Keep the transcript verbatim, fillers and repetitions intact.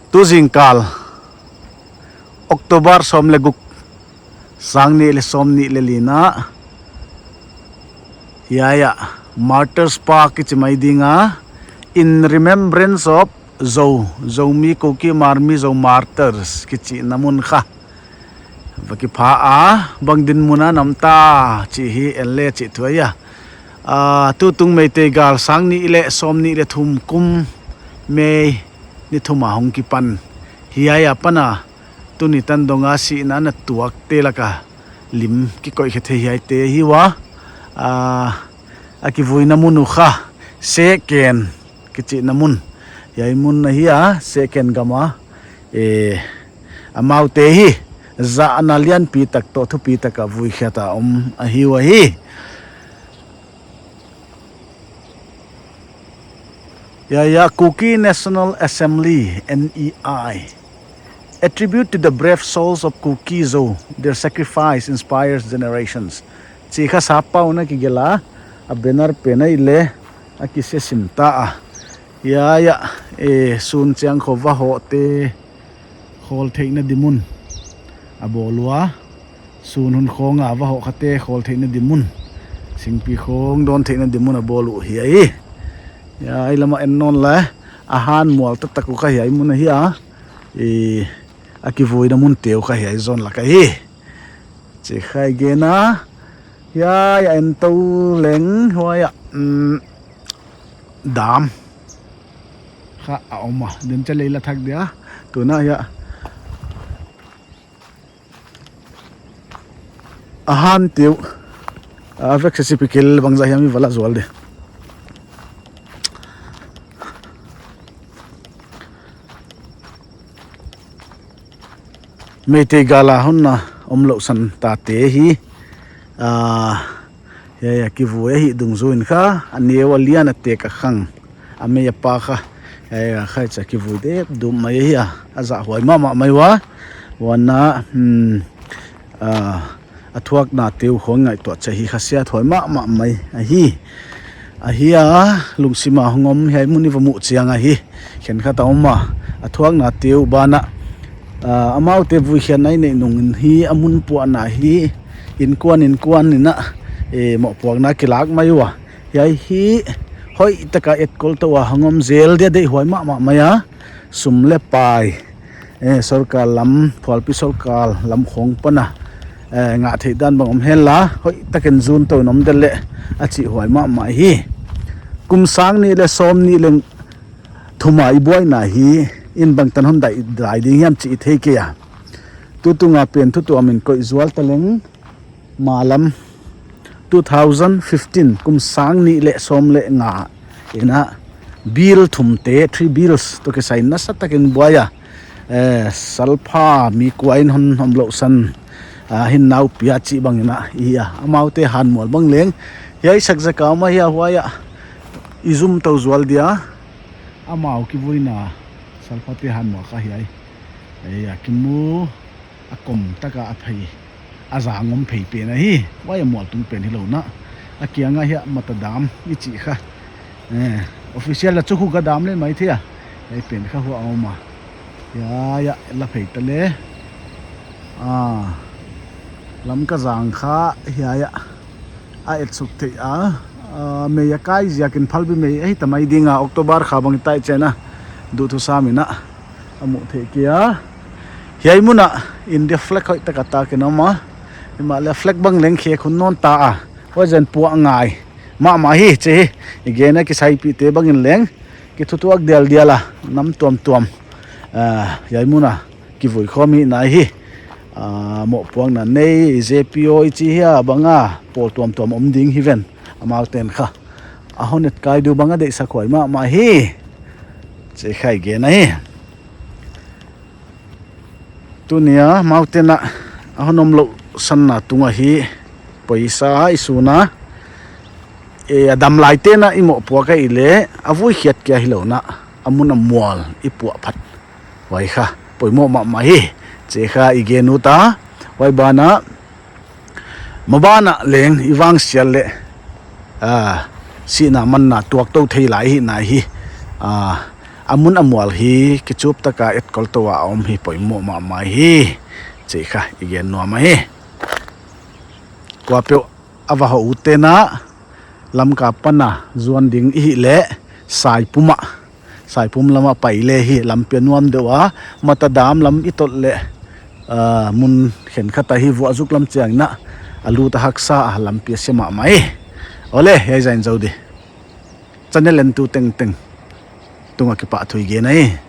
Tu zingkal, October sawm leh guk, sang nih leh sawmnih leh li na, hiai ah Martyrs Park kichi mai ding a, in remembrance of Zo, Zomi Kuki Hmar Mizo Martyrs kichihna mun kha va kipha a, bang dinmun a na om ta chih hi en le chih thu ahi a. Ah, tutung Meitei gal sang nih leh sawmnih leh thum kum May ni thum a hong kipan hiai apan a, tuni tan dong a sihna a na tuakte lak a lim kikoih khe thei hiaite hi ua. Ah, a kivuina mun uh kha Seken kichihna mun, hiai mun ahi a, Seken gam a, eh, amaute hi zahna lianpi tak toh thupi tak a vuikhiat a om ahi ua hi. Hiai ah Kuki National Assembly, N E I. A tribute to the brave souls of Kuki Zo, their sacrifice inspires generations. Chih kha sap pau in a kigelh a, a banner pen ahih leh a kise sim ta a. Hiai ah, eh, sun chiang khawng va hohte khawl theihna di mun a bawl ua, sun hun khawng a va hoh khate khawl theihna di mun, singpi khawng dawn theihna di mun a bawl uh ahi. Hiai lam a en nawn le, a han mual taktak uh kha hiai mun ahi a, eh, a kivuina munte uh kha hiai zawn lak ahi. Chih kha i gen a, hiai ah en tou leng, huai ah, mm, dam kha a om a, den cha lei la thak dia, tuna hiai ah a hante uh, a vek se sipi kel bangzah hiam i va la zual di. Meitei gal a hon na omlouhsan tate hi, ah, hiai ah kivui ahih dungzui in kha, a neu a lian a tek a khang, a mei a pa kha, hiai ah kha cha kivui dep dup mai ahi a, a zahhuai mahmah mai ua, huan a, hmm, ah, a thuaknate uh khawng ngaihtuah chiah hi kha siathuai mahmah mai ahi. Ahi a, lungsim a hong om hiai mun i va muh chiang ahi. Khenkhat a om a, a thuaknate uh banah, ah, amaute vuikhiatna i neih nung in hi a mun puahna hi, inkuan inkuan in a, eh, mohpuakna kilak mai ua. Hiai hi hoihtak a etkol tou a hong om zel dia deihhuai mahmah mai a. Sum leh pai, eh, sorkar lam, phualpi sorkar lam khawng pan a, eh, ngah theih dan bang om henla, hoihtak in zun tou in om delh leh a chihhuai mahmah hi. Kum sang nih leh sawmnih leh thum a i buaina hi, in bangtan hon dai, dai ding hiam chih i thei kei a. Tutung a pen thu tuam in koih zual ta leng, malam two thousand fifteen, kum sang nih leh sawm leh nga in a, bill thumte, three bills toh kisai in nasatak in buai a, eh, salpha mi kua in hon omlouhsan, ah, hinna uh pia chih bang in a, i hi a, amaute hanmual bang leng hiai sak zak a om ahi a, huai ah i zum tou zual dia, amau kivuina salphate hanmual kha hiai, eh, a kimu a kom tak a a phei, a zang om phei pen ahi, huai a mual tung pen hilou in a. A kiang ah hiai ah Mata Dam i chih kha. Eh, official a chu Khuga Dam leh mai thei a. Hiai pen kha huai a om a. Hiai ah la phei ta leh. Ah, Lamka zang kha hiai ah a etsuk theih a. Ah, mei a kai ziak in phalbi mei ahi ta mai ding a, October kha bang i tai chiang a. Duhthusam in a. A muh theih kei a. Hiai mun ah India flag hoihtak a tak in a om a. Himahleh flag bang leng khek hun nawn ta a. Huai zen puah ngai mahmah hi chih hi i gen a, kisaipihte bang in leng kithutuak dialdial a, nam tuamtuam, ah, hiai mun a kivui khawm hihna hi. Ah, mohpuakna nei, J P O i chih hiai bang a pawl tuamtuam om ding hi ven, amaute'n kha a hon etkai diu bang a deihsakhuai mahmah hi. Chih kha i gen ahi. Tuni a amaute'n a hon omlouhsanna tung ahi, poisa i sun a, eh, a dam laite'n a i mohpuak a i leh, a vuikhiat kia hilou in a, a mun a mual i puah phat, huai kha poimoh mahmah hi. Chih kha i gen ut a, huai banah maban ah leng i vangsiat leh, ah, sihna manna tuak tou thei lai hihna hi. Ah, A mun a mual hi kichup taka etkol tou a om hi poimoh mahmah hi. Chih kha i gen nuam ahi. Kuapeuh a va hoh ut tena Lamka pana zuan ding i hih leh Saipum ah, Saipum lam ah pai le hi lampi a nuam deuh a, Mata Dam lam i tot leh, ah, mun khenkhat ahi vuah zuk lam chiang in a lut a haksa a lampi a sia mahmah hi. Awle, hiai zain zou di. Channel entu tengteng tunga kipahthu i gen ahi.